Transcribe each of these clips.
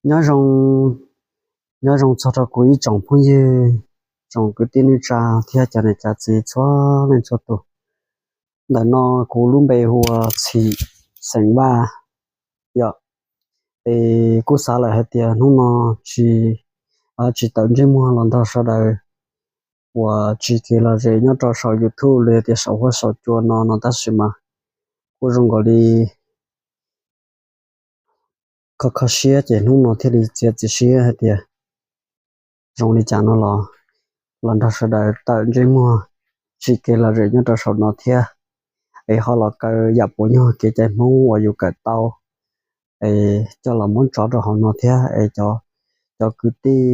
Nyob zoo, nyob zoo txog rau kuv ib tsoom phooj ywg, tsoom kwv tij neej tsa thiab cov niam cov txiv txhua leej txhua tus. Ntawm no kuv lub npe hu ua Txhim xeem Vaj yom. Es kuj xav lawm hais tias hnub no tsis, tsis tawm ntsej muag los nrog sawv daws uas tsis kev lom zem nyob rau saum YouTube los yog tias saum huab saum cua no no tab sis mas kuj zoo nkaus li kho kho siab ces hnub no thiaj li txiav txim siab hais tias zoo li cas no los, los nrog sawv daws tawm ntsej muag tsis kev lom zem nyob rau saum no thiab, es ho los kaw yam puas nyuag kev cai Hmoob uas yus kawm tau, es coj los muab tso rau hauv no thiab es cov, cov kwv tij,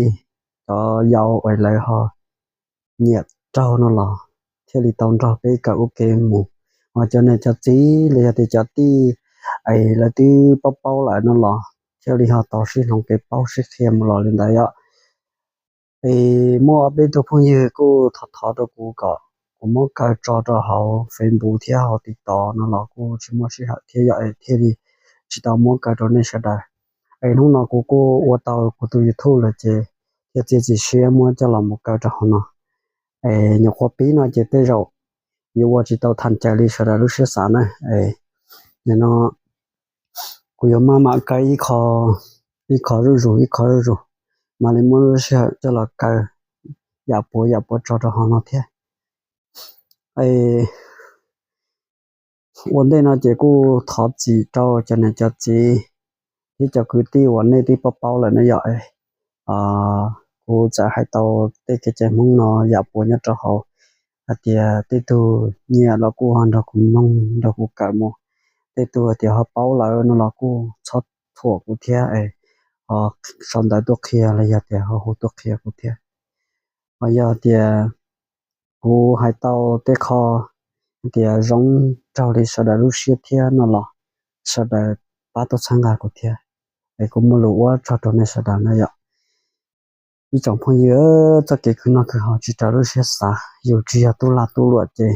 cov yau es lawv ho nyiam raug no los thiaj li tau nrog peb kawm ua ke mus. Ho cov niam cov txiv los yog tias cov tij es lawv twb paub paub lawm no los thiaj li ho tau sib hloov kev paub sib qhia mus los li ntawd yom. Es muaj ob peb tug phooj ywg kuj thov thov rau kuv kom kuv muab kaw tso rau hauv Facebook thiab hauv TikTok no los kuj tsis muaj sij hawm thiab yom, es thiaj li tsis tau muab kaw rau nej sawv daws. Es hnub no kuv kuj ua tau kuv tus YouTube lawm ces thiaj txiav txim siab muab coj los mus kaw rau hauv no. Es nyuam qhuav pib no ces tej zaum yuav ua tsis tau tham cai li sawv daws lub siab xav na. Es nim no kuv yuav maj mam kaw ib qho, ib qho zuj zus ib qho zuj zus, mam li muab lub sij hawm coj los kaw yam puas yam puas tso rau hauv no thiab. Es ua ntej no ces kuj thov txim rau cov niam cov txiv thiab cov kwv tij uas nej twb paub paub lawm ne yom. Kuv txawm hais tau tej kev cai Hmoob no yam puas nyob rau hauv, hais tias tej tug nyiam los kuj ho nrog kuv mloog nrog kuv kawm mus, tej tug hais tias ho paub lawm no los kuj txhob thuam kuv thiab, ho sau ntawv tuaj qhia los yog tias ho hu tuaj qhia kuv thiab. Ho yog tias kuv hais tau tej qho hais tias zoo raug li sawv daws lub siab thiab no los sawv daws pab tuaj txhawb nqa kuv thiab, es kuv muaj lus ua tsaug rau nej sawv daws na yom. Ib tsoom phooj ywg, txoj kev khwv noj khwv haus tsis raws lub siab xav, yus tsis yog tub lag tub luam ces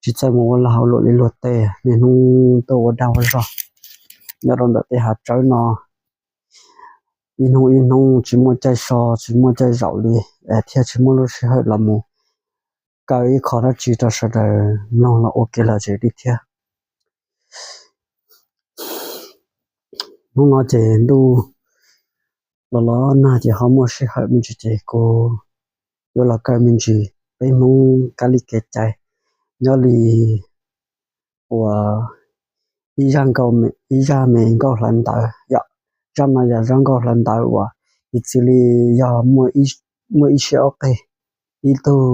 tsis txawj mus ua lag ua luam li luag tej, niaj hnub tuaj ua dag ua zog nyob rau ntawm tej hav tsawb no, ib hnub ib hnub tsis muaj caij so tsis muaj caij zaum li, thiaj tsis muaj lub sij hawm los mus kaw ib qho dab tsi rau sawv daws mloog los ua kev lom zem li thiab. Hnub no ces ntuj los los nag ces ho muaj sij hawm me ntsis ces kuv yuav los kaw me ntsis peb Hmoob kab li kev cai nyob li uas ib zaj me nkauj hlawv ntawv yom. Zaj no yog zaj nkauj hlawv ntawv uas piv txwv li yog muaj ib siab ob qig, ib tug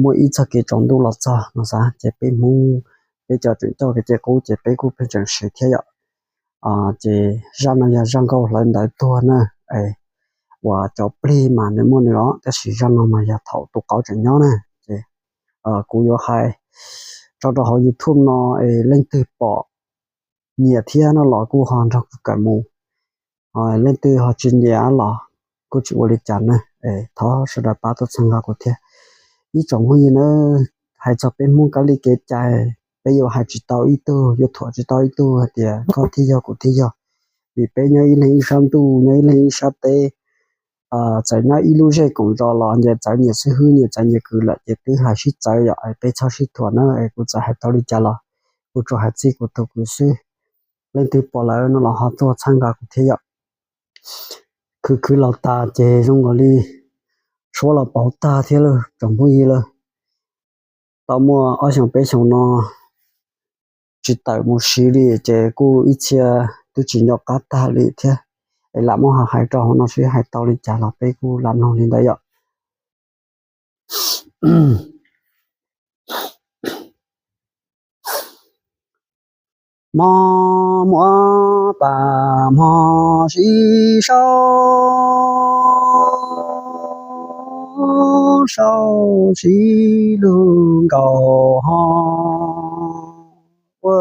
muaj ib txoj kev tsaus ntuj los txog no xav ces peb Hmoob peb cov tseem coj kev cai qub ces peb kuj pheej tseem siv thiab yom. Ces zaj no yog zaj nkauj hlawv ntawv tuag na, uas cov plig mas nws muaj nws os, tab sis zaj no mas yog thaum tus qauv tseem nyob na. Ces kuv yuav hais tso rau hauv YouTube no es leej twg pom nyiam thiab no los kuj ho nrog kuv kawm mus, leej twg ho tsis nyiam los kuj tsis ua li cas na. Thov sawv daws pab tuaj txhawb nqa kuv thiab. Ib tsoom phooj ywg na, hais txog peb Hmoob kab li kev cai, peb yuav hais tsis tau ib tug, yuav thuam tsis tau ib tug hais tias koj thiaj yog kuv thiaj yog, vim peb nyob ib leeg ib sab ntuj, nyob ib leeg ib sab teb, txawm nyob ib lub zej koom zos los nyias txawv nyias xib hwb nyias txawv nyias kwv lawm ces twb hais sib txawv yom, peb txhob sib thuam na. Kuv txawm hais tau li cas los kuv tsuas hais txij kuv tus kwv xwb, leej twg pom lawm no los ho tuaj txhawb nqa kuv thiab yom. Khwv khwv los tas ces zoo nkaus li suab los pauv tag thiab lawm tsoom phooj ywg lawm. Tau muaj ob xyoos peb xyoos no tsis tawm mus siv li ces kuj ib txhia twb tsis nco qab tag li thiab. Es lam muab ho hais rau hauv no seb hais tau li cas los peb kuj lam mloog li ntawd yom. Mob muab pas hmo sib sau, sau sib lug nkaus ho ua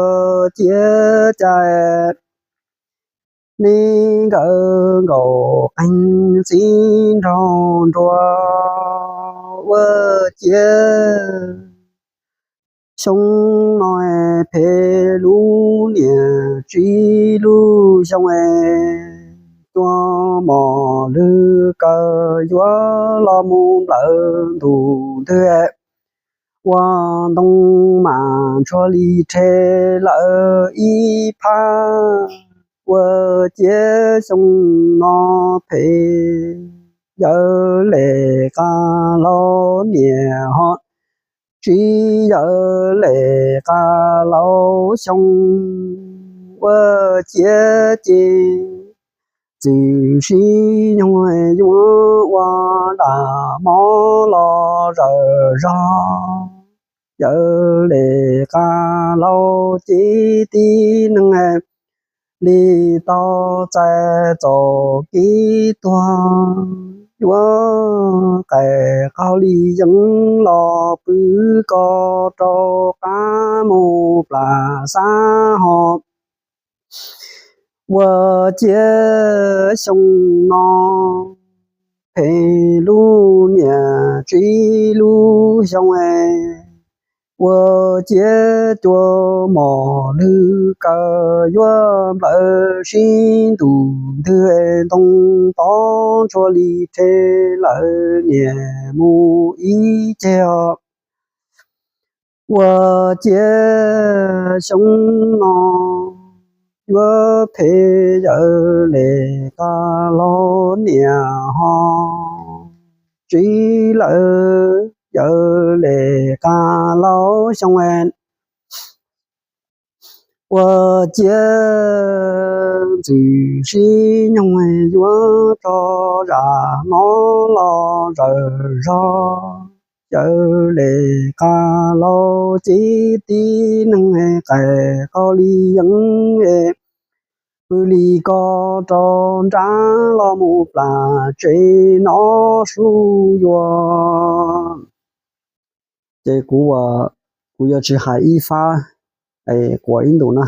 ciav cai, neeg nkawd nkaus qeej txiv nraug nruas ua ciav. Xyoo no phem lub niam tsib lub xyoo es mos lwg kaw yuav los mus nplawm ntus ntwg, ua ntoo mas ntshua li rhe lawm ib phab. Ua ciav xyoo no phem, yawg Lis Kas Laus niam ho tsis yawg Lis Kas Laus xyoo. Ua ciav ces txwm sib nyoog yuav ua lam mob los zawm zog. Yawg Lis Kas Laus ces tib neeg li tau txais txaus kev tuag, yuav qais qaug li yeeb los pw ko rau qab mus plas xab ho. Ua ciav xyoo no phem lub niam tsib lub xyoo, ua ciav cua mos lwg kaw yuav nplawm sib ntus ntwg, ntoo tod ntshua li rhe lawm niam mus ib ceg os. Ua ciav xyoo no yuav phem, yawg Lis Kas Laus niam ho tsis lawm, yawg Lis Kas Laus xyoo. Ua ciav txwm sib nyoog yuav tso zam mob los zawm zog. Yawg Lis Kas Laus ces tib neeg qais qaug li yeeb, pw li ko rau nrab los mus plas tsev noj su yuav. Ces kuv, kuv yuav tsis hais ib fab quav ib ntus na.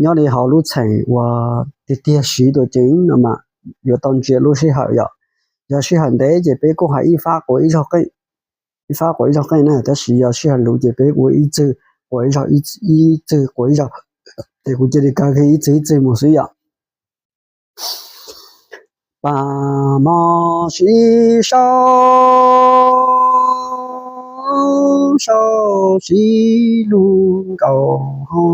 Nyob li hauv lub txheem uas tiag tiag siv tuam ceev no mas yuav tau ntsia lub sij hawm yom. Yog sij hawm ntev ces peb kuj hais ib fab quav ib zaug qeej, ib fab quav ib zaug qeej na, tab sis yog sij hawm luv ces peb ua ib txwg quav ib zaug, ib txwg quav ib zaug, ces kuv cia li kaw kiag ib txwg ib txwg mus xwb yom. Pam mos sib sau, sau sib lug nkaus ho,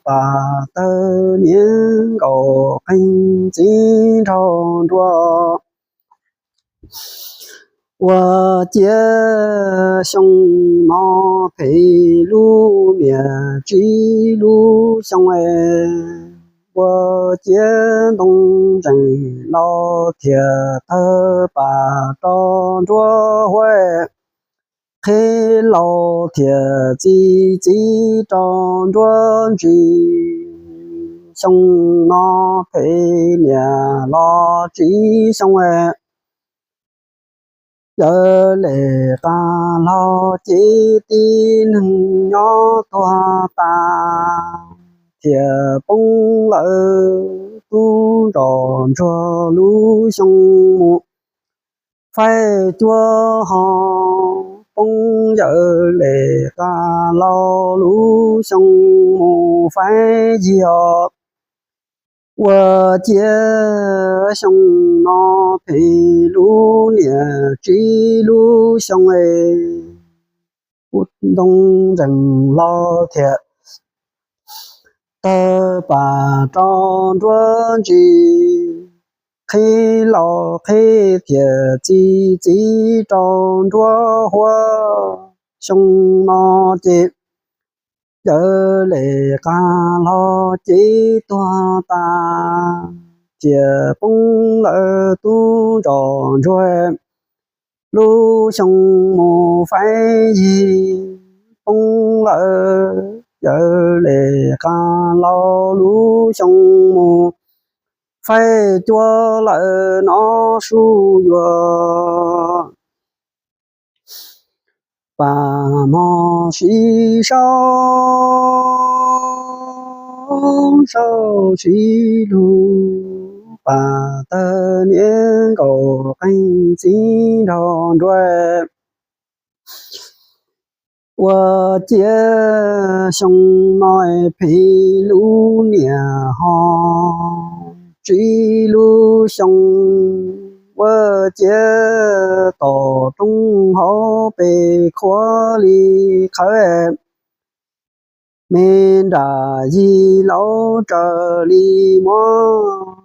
pam tawg niam nkaus qeej txiv nraug nruas. Ua ciav xyoo no phem lub niam tsib lub xyoo, ua ciav ntoo ntsees laus thiaj tawg pam rau nruab huab, qhib laus thiaj txi txiv rau nruab ntsis. Xyoo no phem niam los tsib xyoo, yawg Lis Kas Laus ces tib neeg nyob tuag tas, thiaj poob lawm tub nraug ntsuag lub xyoo mus faib cuab ho, poob yawg Lis Kas Laus lub xyoo mus faib yig os. Ua ciav xyoo no phem lub niam tsib lub xyoo, ntoo ntsees laus thiaj tawg pam rau nruab ntsis, qhib laus qhib thiaj txi txiv rau nruab huab. Xyoo no ces yawg Lis Kas Laus ces tuag tas, thiaj poob lawm tub nraug ntsuag lub xyoo mus faib yig, poob lawm yawg Lis Kas Laus lub xyoo mus faib cuab lawm no su yuav. Pam mos sib sau, sau sib lug, pam tawg niam nkaus qeej txiv nraug nruas. Ua ciav xyoo no phem lub niam ho tsib lub xyoo, ua ciav tom roob hauv pes khuav li qhawv. Me nram yig laub tsaws li muab,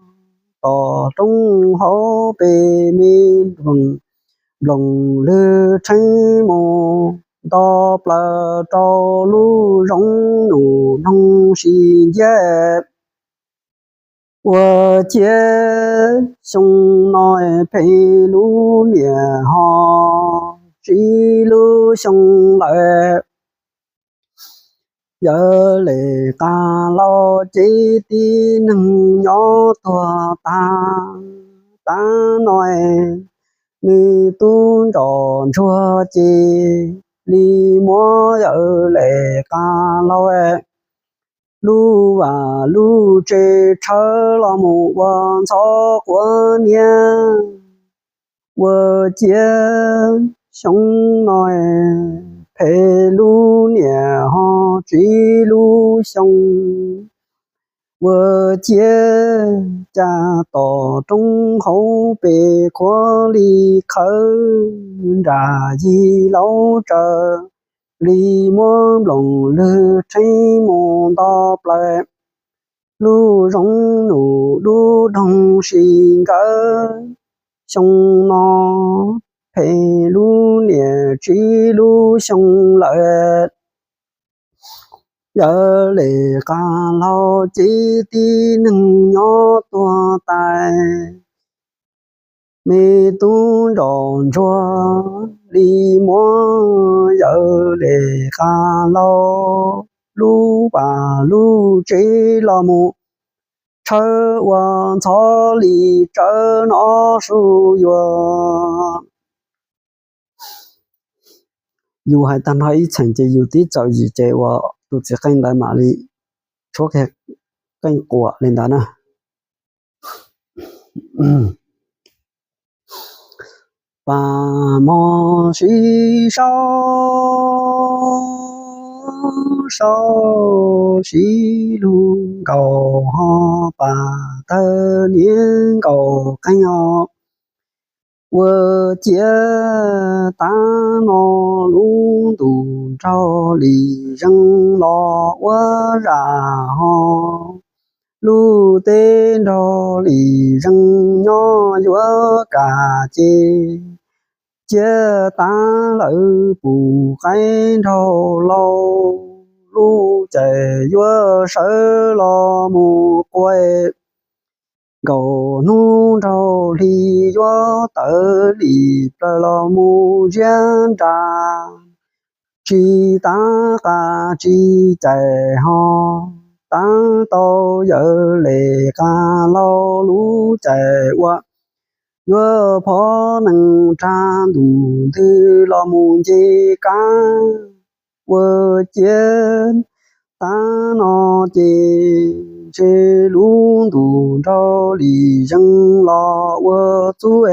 tom roob hauv pes me nploos lwg tsheeb mus nto plaws rau lub zoov num noog si nciab. Ua ciav xyoo no phem lub niam ho tsib lub xyoo lawm. Yawg Lis Qas Laus ces tib neeg nyob tuag tag. Tav no nws tub nroj ntsuag ces li muab Yawg Lis Qas Laus lub vaj lub tsev tshawb los mus ua ntxhov quav niab. Ua ciav xyoo no phem lub niam ho tsib lub xyoo. Ua ciav cas tom roob hauv pes khuav li qhawv, nram yig laub tsaws li muab nploos lwg tsheeb mus nto plaws lub zoov num dub doog si nkawd. Xyoo no phem lub niam tsib lub xyoo lawm. Yawg Lis Qas Laus ces tib neeg nyob tuag tas. Me tub nroj ntsuag li muab Yawg Lis Qas Laus lub vaj lub tsev los mus tshawb ua ntxhov li tsawv no su yuav. Yus hais tag nrho ib txheem ces yus tib txawm yim ces uas tus txiv qeej ntawd mam li tshuab kiag qeej quas li ntawd na. Pas mog sib sau, sau sib lug nkaus ho pas tawg niab nkaus qeej os. Ua ciav tav no lub ntuj nraug li zeeg los ua zam ho, lub teb nraug li zeeg nyob yuav kam ces, ciav tav lawv pum qaib nraug laus, lub caij yuav sawv los mus qua. Nkaus hnub nraug hli yuav tawv li plaws los mus ziab nra, tsis tav qas tsis cais ho, tav tau Yawg Lis Qas Laus lub caij ua, yuav phov nees rag ntuj ntws los mus nce kab. Ua ciav tav no ces ntshe lub ntuj nraug li zeeg los ua txub,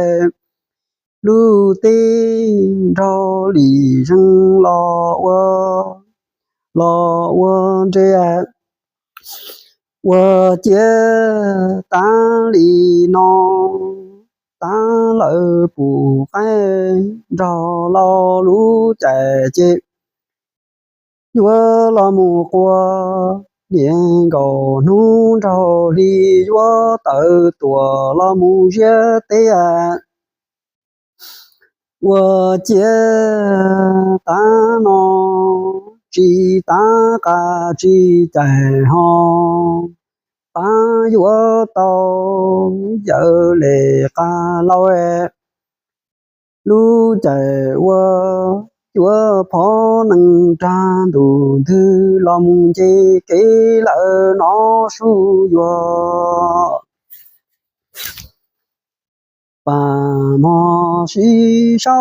lub teb nraug li zeeg los ua, los ua nres. Ua ciav tav li no, tav lawv pum qaib nraug laus lub caij ces, yuav los mus qua, niaj nkaus hnub nraug hli yuav tawv tuam los mus ziab teb. Ua ciav tav no, tsis tav qas tsis cais ho, tav yuav tau Yawg Lis Qas Laus lub caij ua, yuav phov nees rag ntuj ntws los mus nce kev lawm no su yuav. Pas mog sib sau,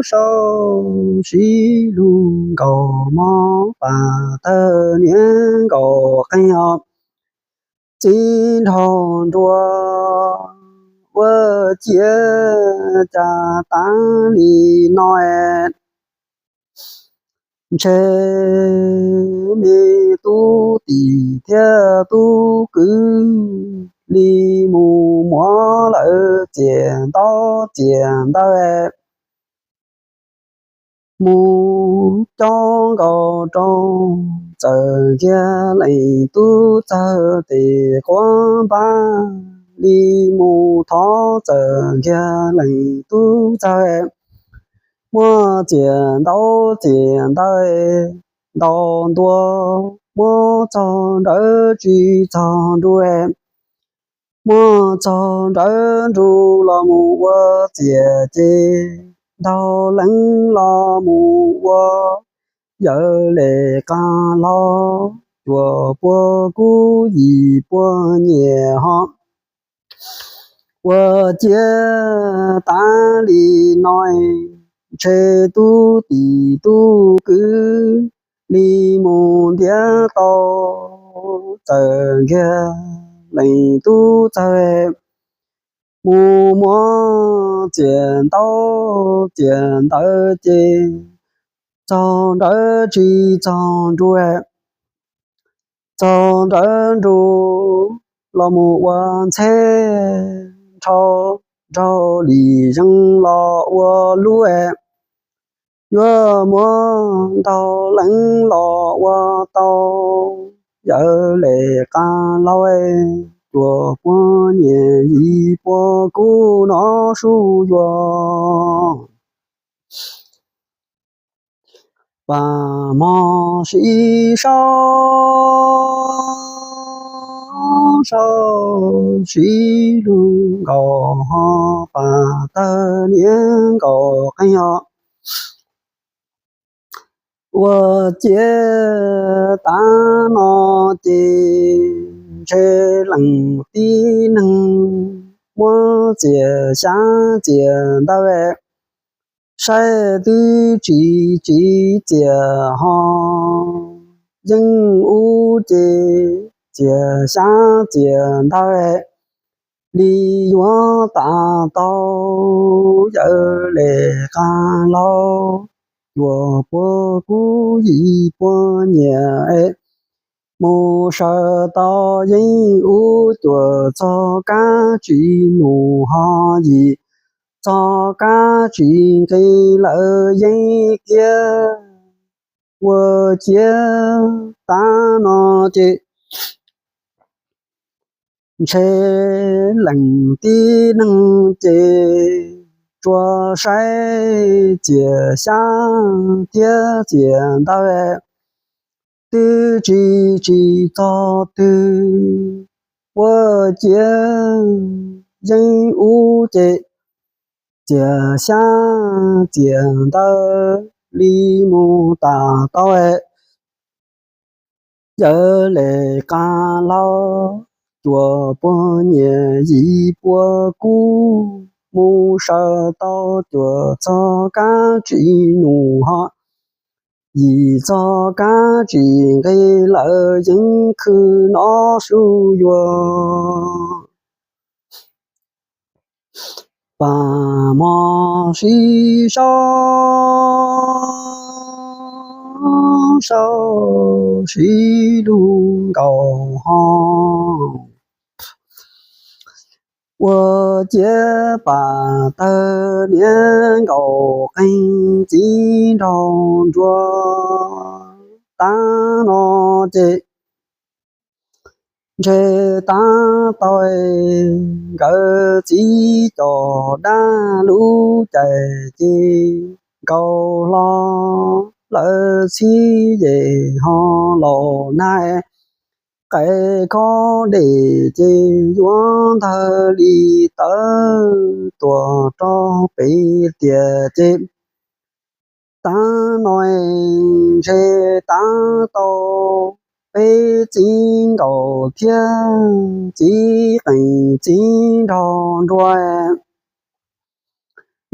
sau sib lug nkaus mog pas tawg niab nkaus qeej os. Txiv nraug nruas, ua ciav cas tav li no, ntshe me tub tim thiab tub kwv li mus muab lawv txiav ntaub txiav ntawv mus coob nkaus rau, txawm kiag leej tub txawg tes quav npab li mus thov, txawm kiag leej tub txawg muab txiav ntaub txiav ntawv ntau ntua, muab txog nrawv tsis txog nruas, muab txog nrawv nruas los mus ua txias ces, ntau leej los mus ua yawg le qas laug, cuaj puas kub yim puas nyias ho ua ciav tas li no, ntshe tub tim tub kwv li mus ntiav tau, txawm kiag leej tub txawg mus muab txiav ntaub txiav ntawv ces, txog nrawv tsis txog nruas, txog nrawv nruas los mus ua ntxheb nrhau, nraug li zeeg los ua lub, yuav muab ntau leej los ua tau, yawg le qas laug, cuaj puas nyias yim puas kub no sub yuav. Pam mog sib sau, sau sib lug nkaus ho, pam tawg niam nkaus qeej ho ua ciav tas no ces, ntshe leej tib neeg muab txiav xyab txiav ntawv saib twb tsis tsim txiaj ho, yeej ub ces txiav xyab txiav ntawv li yuav tas tau, yawg le qas laug, cuaj puas kub yim puas nyias mus sawv tau yeej ub, cuaj txog kab tsis num ho yim txog kab tsis nqis lawv yeej kiag ua ciav tas no ces, ntshe leej tib neeg ces tsuas saib txiav xyab thiab txiav ntawv twb tsis tsim txog twg, ua ciav yeej ub ces txiav xyab txiav ntawv li mus tas tau, yawg le qas laug, cuaj puas nyias yim puas kub mus sawv tau, cuaj txog kab tsis num ho yim txog kab tsis nqis lawv yeej khwv no sub yuav. Pam mog sib sau, sau sib lug nkaus ho ua ciav pam tawg niam nkaus qeej txiv nraug nruas tas no ces, ntshe tas tau nkawd txiv coj dab lub caij ces, nkaus hlo lawv txhib yem ho laus nag, qe khob dej ces yuav ntawg li tawv tuaj rau pem tiag ces, tas no ntshe tas tau peb txiv nkaus thiab txiv qeej txiv nraug nruas,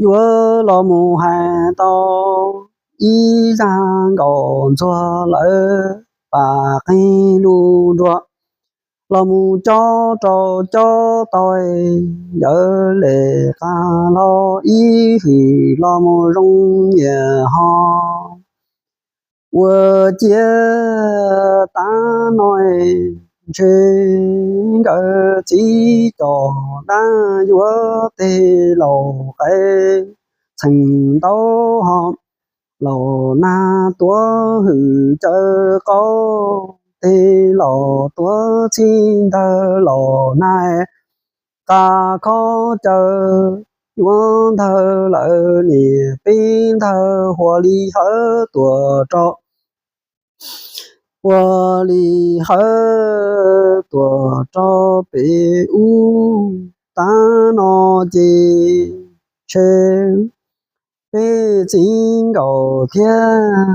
yuav los mus hais tau ib zag nkaus ntxuag lawv pam qeej lug nruas, los mus cob rau cob tau, yawg le qas laug ib hwm los mus zoo nyias ho ua ciav tas no ntshe nkawd txiv coj dab yuav tej laus qe txheem ntau ho. Laus nag tuav hwm caw qaub, tej laus tuav txhij ntawg, laus nag qa khob caw, yuav ntawg lawm niam peb ntawg hua li hawv tuam rau, hua li hawv tuam rau pem ub. Tav no ces ntshe peb txiv nkaus thiab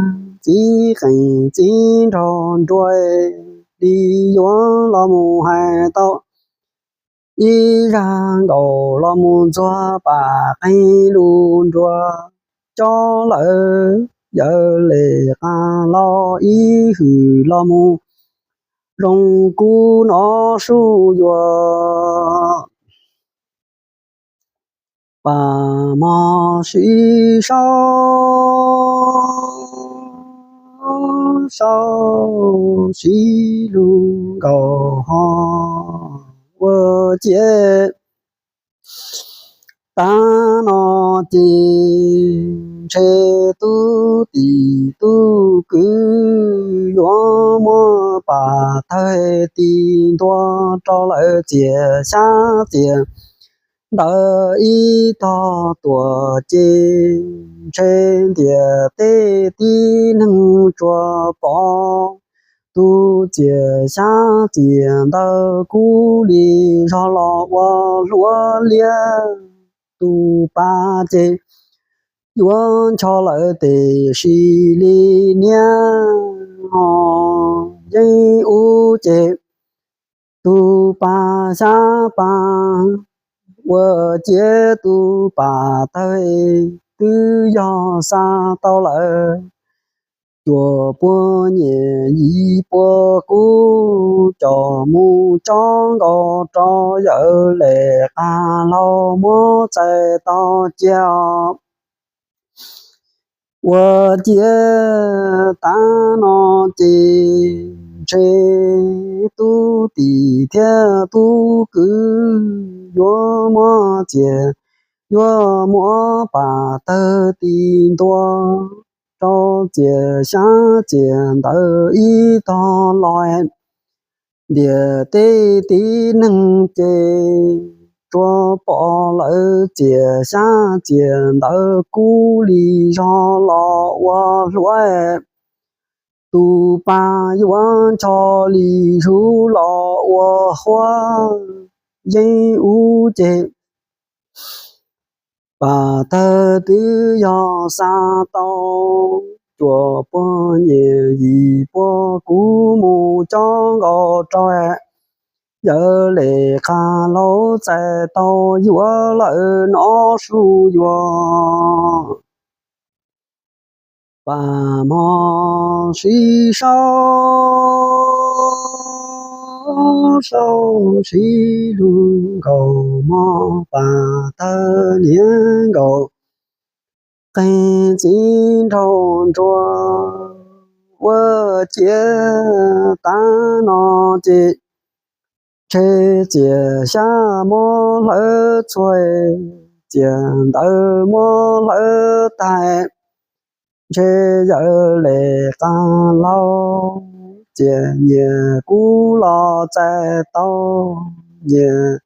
txiv qeej txiv nraug nruas li yuav los mus hais tau ib zaj nkaus los mus ntxuag pam qeej lus nruas cob lawm. Yawg Lis Qas Laus ib hwm los mus zoo kub nov suj yuav, pam mog sib sau sau sib lug nkaus ho ua ciav. Tav no ces ntshe tub tim tub kwv yuav muab pam tawg ti ntua rau lawv txias xyab txias ntawv ib tog tuam ces ntshe ntiam tej tib neeg tsuas pom tus txias xyab txias ntawv kub li zog los ua hluav liab. Tus pas ces yuav ncho lawm tiam sis li niab ho yeeb ub ces tus pas xyab pas ua ciav tus pas tawg twb yog xa tau lawm. Cuaj puas nyem yim puas kub coj mus tsob nkaus rau Yawg Lis Qas Laus muab txais tau cia. Ua ciav tav no ces ntshe tub tim thiab tub kwv yuav muab txias, yuav muab pam tawg ti ntua rau txias xyab txias ntawv ib tog los. Ntiam tej tib neeg ces tsuas pom lawv txias xyab txias ntawv kub li zog los ua hluav. Tus pas yuav ncho li zug los ua huab yeeb ub ces pas tawg twb yog xa tau. Cuaj puas nyem yim puas kub mus cob nkaus rau Yawg Lis Qas Laus txais tau yuav lawm nov suj yuav. Pam mog sib sau sau sib lug nkaus mog pas tawg niab nkaus qeej txiv nraug nruas. Ua ciav tav no ces ntshe txias xyab muab hlawv txhua, txias ntawv muab hlawv tag. Ntshe Yawg Lis Qas Laus txias nyias kub los txais tau, nyias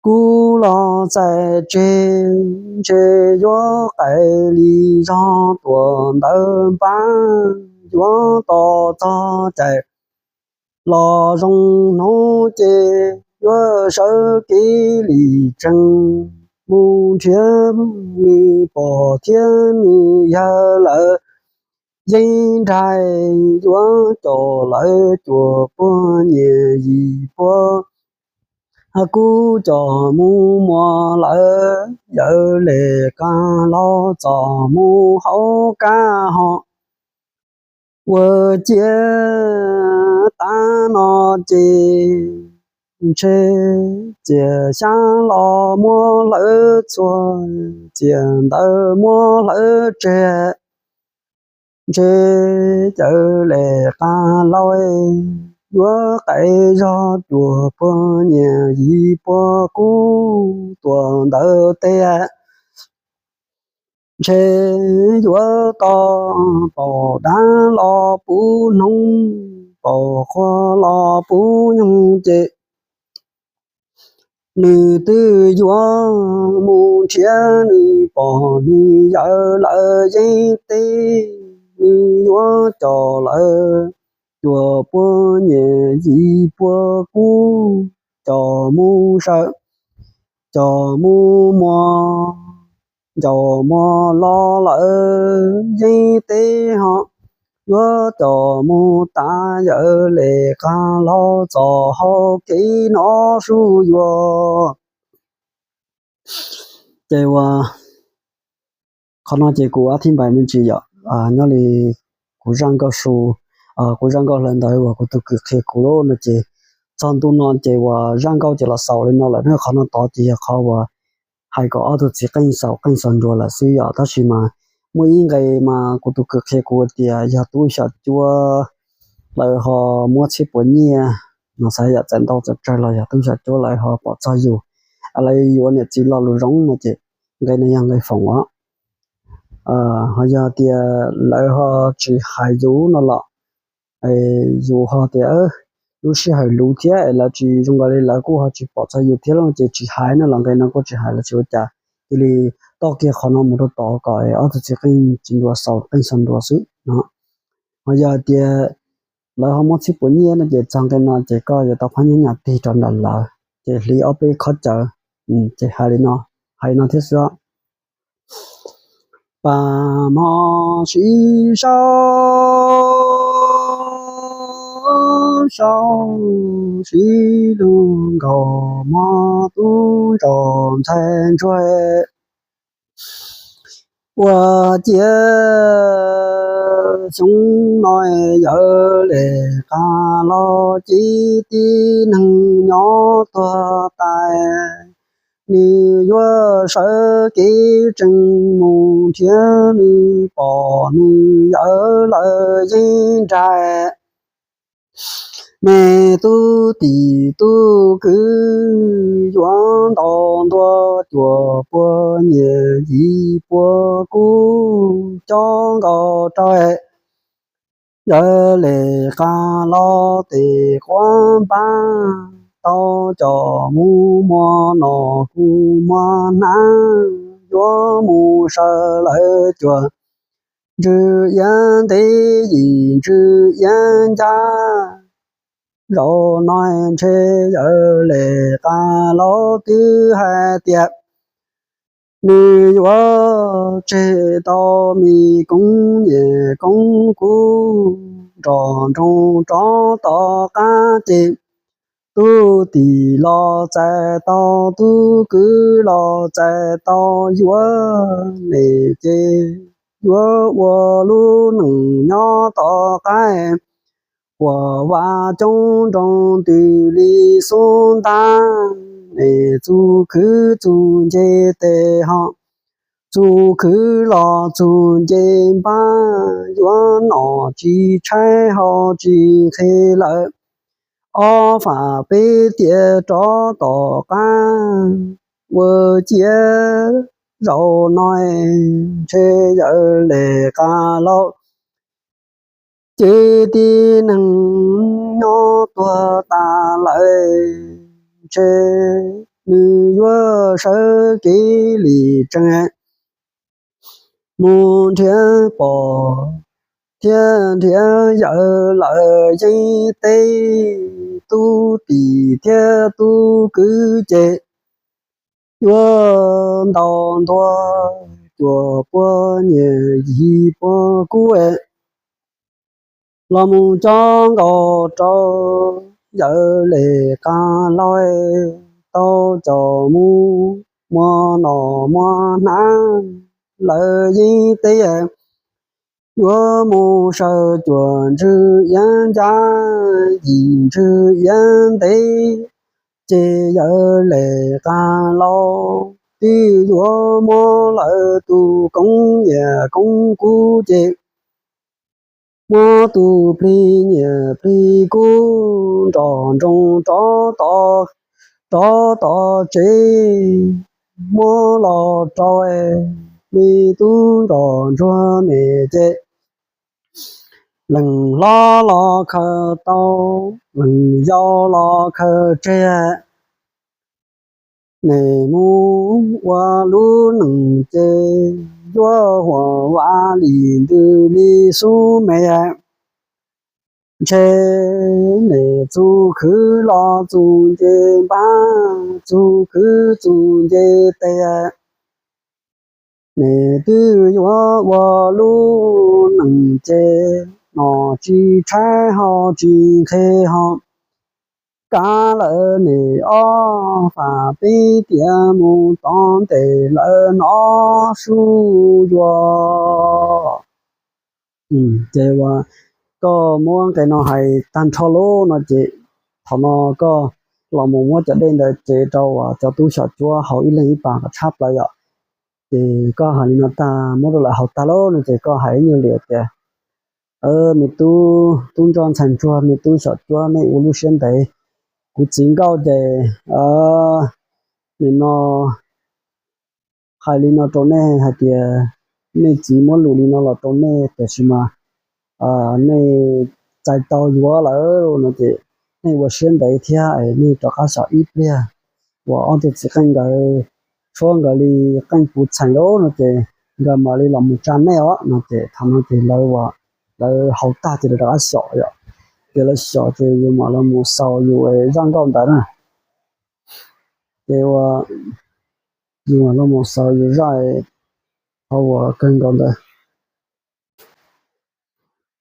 kub los txais tseg. Ntshe yuav qais li zog tuam ntawv npab, yuav tos txog cais los zoo hnub ces yuav sawv kev li tsees mus nrhiav nws pog thiab nws yawg lawm. Yeeb nraim yuav caum lawv cuaj puag nyiam yim puag, kub coj mus muag lawv. Yawg Lis Qas Laus txom mus hauv kab ho. Ua ciav tav no ces ntshe txias xyab los muab hlawv txhua, txias ntawv muab hlawv tseg. Ntshe Yawg Lis Qas Laus yuav qais zog cuag puag nyias yim puag kub tuam ntawd tes. Ntshe yuav tau paum dab los puv hnub, paum qhua los puv nyoog ces nws twb yuav mus nrhiav nws pog nws yawm lawv yeeb teb, nws yuav coj lawv cuag puag nyias yim puag kub, coj mus saw, coj mus muag, coj muag los lawm yeeb teb ho yuav coj mus tas yawm Lis Qas Laus txoj hau kev no sub yuav. Ces uas qhov no ces kuv ab thib npais me ntsis yom, nyob li kuv zaj nkauj su, kuv zaj nkauj hlawv ntawv uas kuv tus kwv qhia kuv no ces txog ntu no ces uas zaj nkauj ces los xaus li no lawm na. Qhov no tod ces yog qhov uas hais kom ob tug txiv qeej xaus qeej xaus nruas lawm xwb yom. Tab sis mas muaj ib nqe mas kuv tus kwv qhia kuv tias yog tub xyom cuab lawv ho muab txhiab puas nyiaj no xav yam txais ntau txais tsawg los yog tub xyom cuab lawv ho pom txog yus, lawv yuav niam txiv lo lus zoo no ces nqe no yog nqe foom os. Ho yog tias lawv ho tsis hais yus no los yus ho tias lub sij hawm luv thiab es lawv tsis zoo nkaus li lawv kuj ho tsis pom txog yus thiab los ces tsis hais no los nqe no kuj tsis hais los tsis ua cas. Cia li toj kiag qhov no mus rau tod kom ob tug txiv qeej tsis nruas xaus qeej xaus nruas xwb no. Ho yog tias lawv ho muab txhib puas nyiaj no ces txog nqe no ces koj yuav tau phab nyab nyam tig rau nram lawv ces hliv ob peb khob cawv, ces hais li no, hais li no thiab xwb. Pab hmo sib sau, sau sib lug nkaus hmo tub nrog ntxhais ntsuag ua ciav. Xyoo no yawm Lis Qas Laus ces tib neeg nyob tuag tas, nws yuav sawv kev tsees mus nrhiav nws pog nws yawm lawv yeeb nraim. Me tub tim tub kwv yuav ntau ntua cuag puag nyias yim puag kub cob nkaus rau yawm Lis Qas Laus tes quav npab, tau coj mus muag nom kuj muag hnav, yuav mus saw lawv cuag ntswg iab ntev yim ntswg iab ncaj. Zaum no ntshe yawm Lis Qas Laus twb hais tias nws yuav tseg tau me koob niam koob kub nrog nroog rov tom qab ces tub tim los txais tau, tub kwv los txais tau, yuav nws ces yuav ua lub neej nyob tom qab, puas vaj coob nroog twg li xub ntab, nws txuj khwv txuj nce tes ho txuj khwv los txuj nce npab, yuav nom tsis tshaib haus tsis nqhis lawm, ob fam peb tiam rov tom qab. Ua ciav zaum no ntshe yawm Lis Qas Laus ces tib neeg nyob tuag tas lawm, ntshe nws yuav sawv kev li tsees mus nrhiav pog thiab nrhiav yawm lawv yeeb teb, tub tim thiab tub kwv ces yuav ntau ntua cuag puag nyias yim puag kub los mus cob nkaus rau yawm Lis Qas Laus tau coj mus muag nom muag hnav lawv yeeb teb, yuav mus saw cuag ntswg iab ncaj yim ntswg iab ntev, ces yawm Lis Qas Laus twb yuav muab lawv tus koob niam koob kub ces muab tus plig nyiam plig kub nrog nroos rov tom, rov tom tsev, muab los rau me tub nrog ntsuag niam ces leej hlob los khaws tau, leej yau los khaws tseg. Nim mus ua lub neej ces yuav huam vam li ntws li xub me. Ntshe nim txuj khwv los txuj nce npab, txuj khwv txuj nce tes, nim twb yuav ua lub neej ces, no tsis tshaib ho tsis nqhis ho, kav lawm nim ob fam peb tiam mus tom ntej lawm no sub yuav. Ces uas koj muab nqe no hais tag nrho lawm no ces thaum no koj los mus muab cov dej ntawd cev rau uas cov tub xyom cuab haus ib leeg ib pas kom tshab plaws yom. Ces koj hais li no tag muab rau lawv haus tag lawm no ces koj hais ib nyuag lwm tias, me tub, tub ntsoj ntxhais ntsuag, me tub xyom cuab, nej ua lub siab ntev, kuv txiv nkauj ces nim no hais li no rau nej hais tias nej txiv muab lus li no los rau nej tiam sis mas nej txais tau yuav lawm no ces nej ua siab ntev thiab es nej rov qab xyaum ib pliag uas ob tug txiv qeej nkawd tshuab nkawd li qeej puv txheem lawm no ces nkawd mam li los mus tsa nej os no ces thaum no ces lawv, lawv haus tag ces lawv rov qab xyaum yom. Ces lawv xyaum ces yus mam los mus xaus yus zaj nkauj ntawd na. Ces uas yus mam los mus xaus yus zaj qhov uas kawg nkaus ntawd.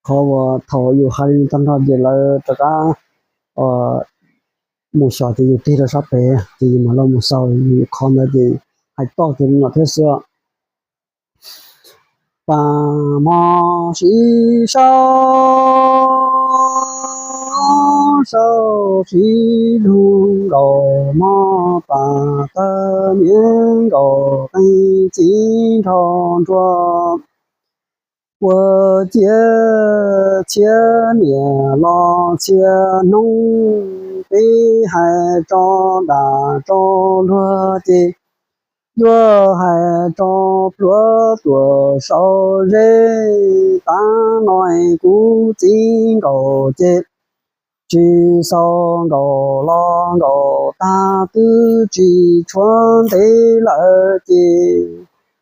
Qhov uas thaum yus hais li tag nrho ces lawv rov qab mus xyaum ces yus tig rau sab pem ces yus mam los mus xaus yus qhov ntawd ces hais toj ces li no thiab xwb. Pas hmo sib sau, sau sib lug nkaus hmo pas tawg, niam nkaus qeej txiv nrog nruas. Ua ciav txhiab niam los txhiab hnub, peb hais tso dag tso luag ces yuav hais tso pluav tuam sau zeb. Tav no kuv txiv nkaus ces tsis xaus nkaus los nkaus tag, twb tsis tshuav ntev lawm ces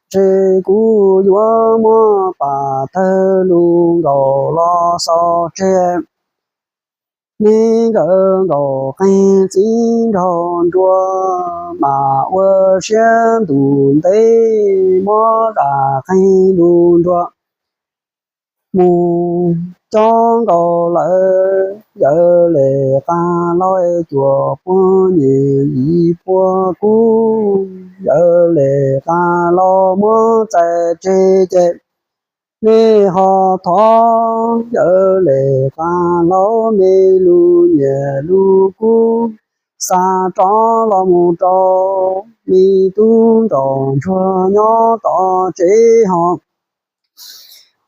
ntshe kuv yuav muab pas tawg lug nkaus los xaus tseg. Niam nkawd nkaus qeej txiv nraug nruas, mas ua siab ntuj ntev muab zam qeej lug nruas. Mus cob nkaus lawm yawm Lis Qas Laus cuaj puas nyiam yim puas kub, yawm Lis Qas Laus muab txais tseg ces nej ho thov yawm Lis Qas Laus me lus nyiam lus kub xa rov los mus rau me tub nraug ntsuag nyob tom tsev ho.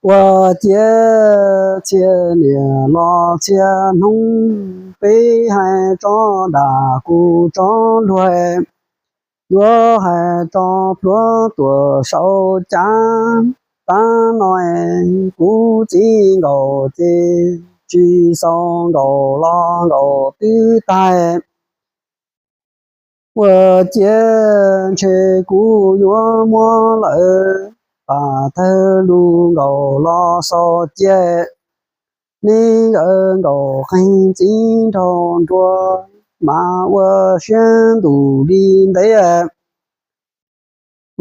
Ua ciav txhiab niam los txhiab hnub, peb hais tso dag kuv tso luag, yuav hais tso pluav tuam sau cav. Tav no kuv txiv nkaus ces tsis xaus nkaus los nkaus twb tag. Ua ciav ntshe kuv yuav muab lawm pas tawg lug nkaus los xaus cia. Niam nkawd nkaus qeej txiv nraug nruas, mas ua siab ntuj li ntev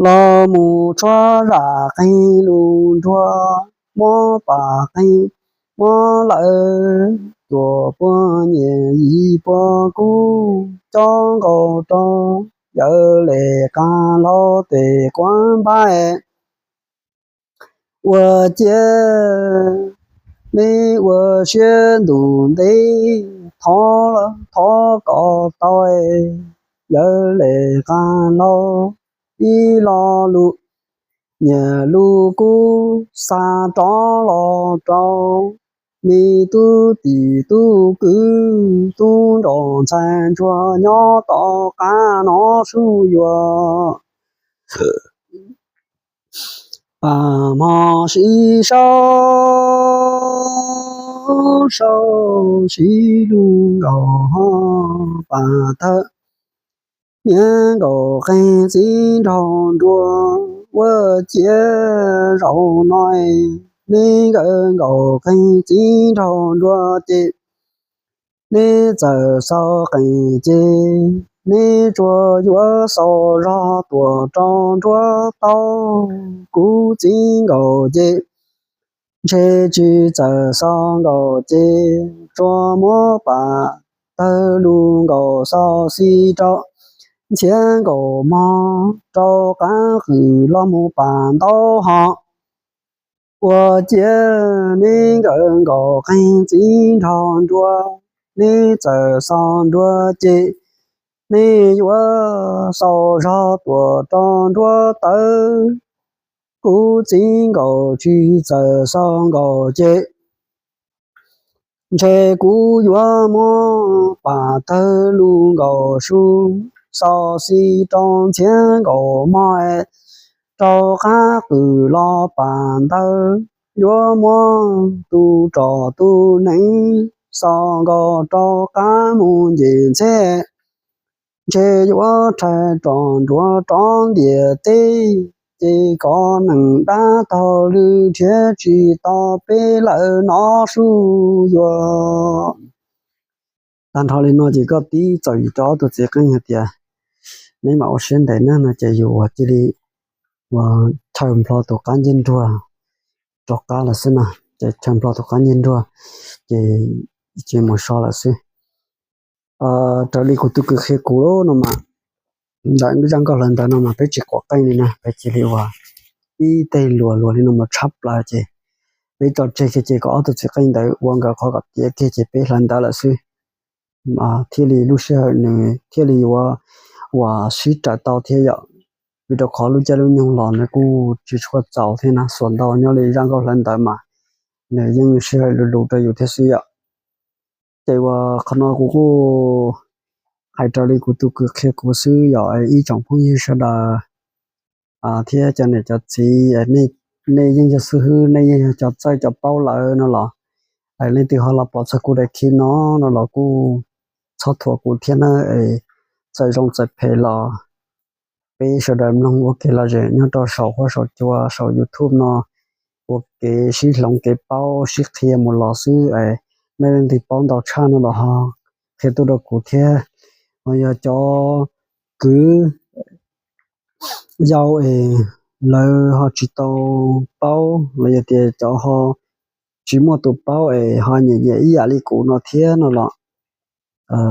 los mus tshuav zam qeej lug nruas, muab pas qeej muab lawm cuaj puas nyiam yim puas kub, cob nkaus rau yawm Lis Qas Laus tes quav npab. Ua ciav neb ua siab ntuj ntev, thov, thov kom tau yawm Lis Qas Laus ib lo lus nyiam lus kub xa rov los rau me tub tim tub kwv, tub nraug ntxhais ntsuag nyob tom qab no sub yuav. Pam hmo sib sau, sau sib lug nkaus ho pam tawg, niab nkaus qeeg txiv nraug nruas ua ciav zaum no, neb nkawd nkaus qeeg txiv nraug nruas ces neb txawm xaus qees ces neb tsuas yuav xaus zog tuam rau nruab taub. Kuv txiv nkaus ces ntshe tsis txawm xaus nkaus ces tsuas muab pam tawg lug nkaus xaus xis rau ntxhiab nkaus mog rau qab qwm los mus pam ntaub ho ua ciav neb nkawd nkaus qeeg txiv nraug nruas, neb txawm xaus nruas ces neb yuav xaus zog tuam rau nruab tawb. Kuv txiv nkaus tsis txawm xaus nkaus ces ntshe kuv yuav muab pam tawg lug nkaus xaus xis rau ntxhiab nkaus mog rau qab qwm los pam ntawd, yuav muab tu rog tu neeb xaus nkaus rau qab mus nce ntxheb, ntshe yuav rhais rog nruas rov ntiaj teb, ces kov neeg dab taug lw nrhiav tsis tau peb lawm no sub yuav. Tag nrho li no ces koj tib txawm yim rau ob tug txiv qeej hais tias neb mam ua siab ntev nawb no ces yus ua cia li ua chaw nplho tus qab ncej nruag rov qab lawm xwb na, ces chaw nplho tus qab ncej nruag ces cia mus so lawm xwb. Raws li kuv tus kwv qhia kuv no mas, ntawm zaj nkauj hlawv ntawv no mas peb tsis quav qeej li na, peb cia li ua ib teg luas luas li no mas tshab plaws ces peb tso tseg kiag ces kom ob tug txiv qeej ntawd ua nkawd qhov kom tiav kiag ces peb hlawv ntawv lawm xwb. Thiaj li lub sij hawm nws thiaj li yuav uas sib raws tau thiab yom, vim rau qhov lub caij lub nyoog los nws kuj tsis tshua txaus thiab na, xuas ntau nyob li zaj nkauj hlawv ntawv mas nws yeej sij hawm lus lus rau yus thiab xwb yom. Ces uas qhov no kuv kuj hais raws li kuv tus kwv qhia kuv xwb yom, ib tsoom phooj ywg sawv daws thiab cov niam cov txiv, nej yeej yog xib hwb, nej yeej yog cov txawj cov paub lawm no los, leej twg ho los pom txog kuv daim clip no no los kuj txhob thuam kuv thiab na, txawm zoo txawm phem los peb sawv daws mloog ua kev lom zem nyob rau saum huab saum cua saum YouTube no, ua kev sib hloov kev paub sib qhia mus los xwb. Nej leej twg paub ntau tshaj no los ho qhia tuaj rau kuv thiab. Ho yog cov kwv yau es lawv ho tsis tau paub los yog tias cov ho tsis muaj tus paub es ho nyiam nyiam ib yam li kuv no thiab no los,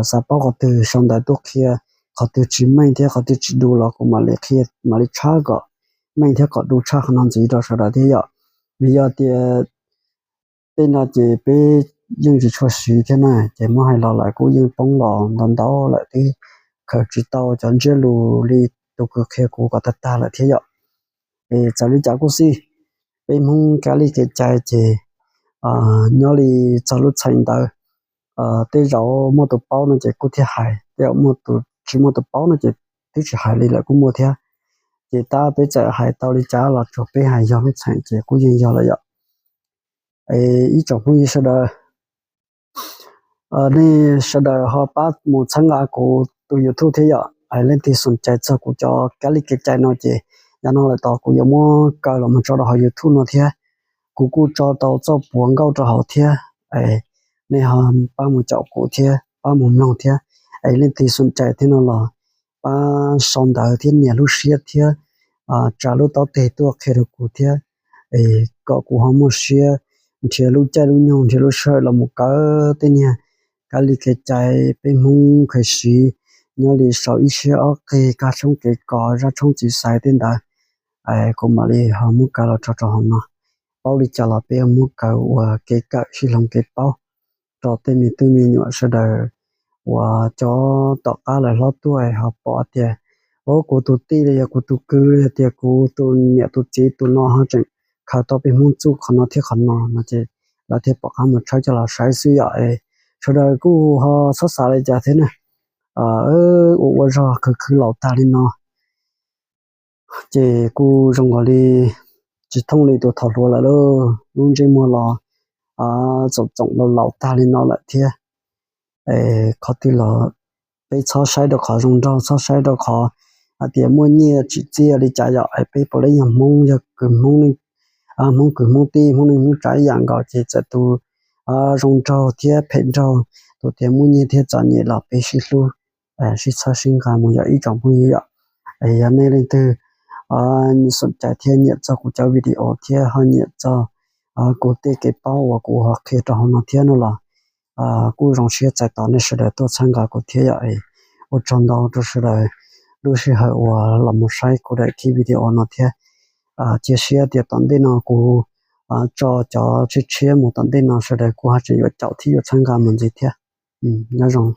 xav paub qhov twg sau ntawv tuaj qhia, qhov twg tsis meej thiab qhov twg tsis du los kuv mam li qhia, mam li tshab kom meej thiab kom du tshaj qhov no ntxiv rau sawv daws thiab yom. Vim yog tias tej no ces peb yeej tsis tshua siv thiab na, ces muab hais los lawm kuj yeej poob los ntau ntau lawm, twb khaws tsis tau cov ntsiab lus li tus kwv qhia kuv kom tag tag lawm thiab yom. Es txawm li cas kuj xij, peb Hmoob kev li kev cai ces nyob li txog lub txheem ntawd, tej zaum muaj tus paub no ces kuj thiaj hais, tej zaum muaj tus tsis muaj tus paub no ces twb tsis hais li lawm kuj muaj thiab. Ces tab peb txawm hais tau li cas los tsuas peb hais yog lub txheem ces kuj yeej yog lawm yom. Es ib tsoom phooj ywg sawv daws, nej sawv daws ho pab mus txhawb nqa kuv tus YouTube thiab yom. Es leej twg xoom cai txog kuv cov kev li kev cai no ces yav no lawm tod kuv yuav muab kaw los mus tso rau hauv YouTube no thiab. Kuv kuj tso tau txoj puav nkauj rau hauv thiab. Es nej ho pab mus caum kuv thiab pab mus mloog thiab. Es leej twg xoom cai thiab no los pab sau ntawv thiab nias lub siab thiab tsa lub taub teg tuaj qhia rau kuv thiab, es kom kuv ho muaj siab nrhiav lub caij lub nyoog nrhiav lub sij hawm los mus kaw tej niag kev li kev cai peb Hmoob khaws siv nyob li sau ib siab ob qig, kab tshoob kev kos, zaj tshoob txiv xaiv tej ntawd. Kuv mam li ho muab kaw los tso rau hauv no. Paub li cas los peb muab kaw ua kev kawm sib hloov kev paub rau tej me tub me nyuam sawv daws uas cov tom qab lawv hlob tuaj ho pom tias, o, kuv tus tij los yog kuv tus kwv los yog tias kuv tus niam tus txiv tus no ho tseem khaws tau peb Hmoob txuj qhov no thiab qhov no no ces lawv thiaj pom qab mus tshawb coj los saib xwb yom. Sawv daws kuj ho txhob xav li cas thiab na, ua ua zog khwv khwv laus tag li no ces kuj zoo nkaus li tsis thooj li tus thaum hluas lawm lauj. Lub ntsej muag los txoom txoom laus laus tag li no lawm thiab. Qhov twg los peb txhob saib rau qhov zoo nraug, txhob saib rau qhov hais tias muaj nyiaj tsim txiaj li cas yom. Peb puav leej yog Hmoob, yog kwv Hmoob, Hmoob kwv Hmoob tij, Hmoob neej Hmoob tsav ib yam nkaus ces txawm tus zoo nraug thiab phem nraug, tus tias muaj nyiaj thiab txom nyem los peb sib hlub, sib txhawb sib nqa mus yom ib tsoom phooj ywg yom. Yog nej leej twg xoom cai thiab nyiam txog kuv cov video thiab ho nyiam txog kuv tej kev paub uas kuv ho qhia rau hauv no thiab no los kuj zoo siab txais tos nej sawv daws tuaj txhawb nqa kuv thiab yom. Ua tsaug ntau rau sawv daws lub sij hawm uas los mus saib kuv daim video no thiab. Cia siab tias tom ntej no kuv tso cov tshiab tshiab mus tom ntej no sawv daws kuj ho tseem yuav caum thiab yuav txhawb nqa mus ntxiv thiab. Nyob zoo.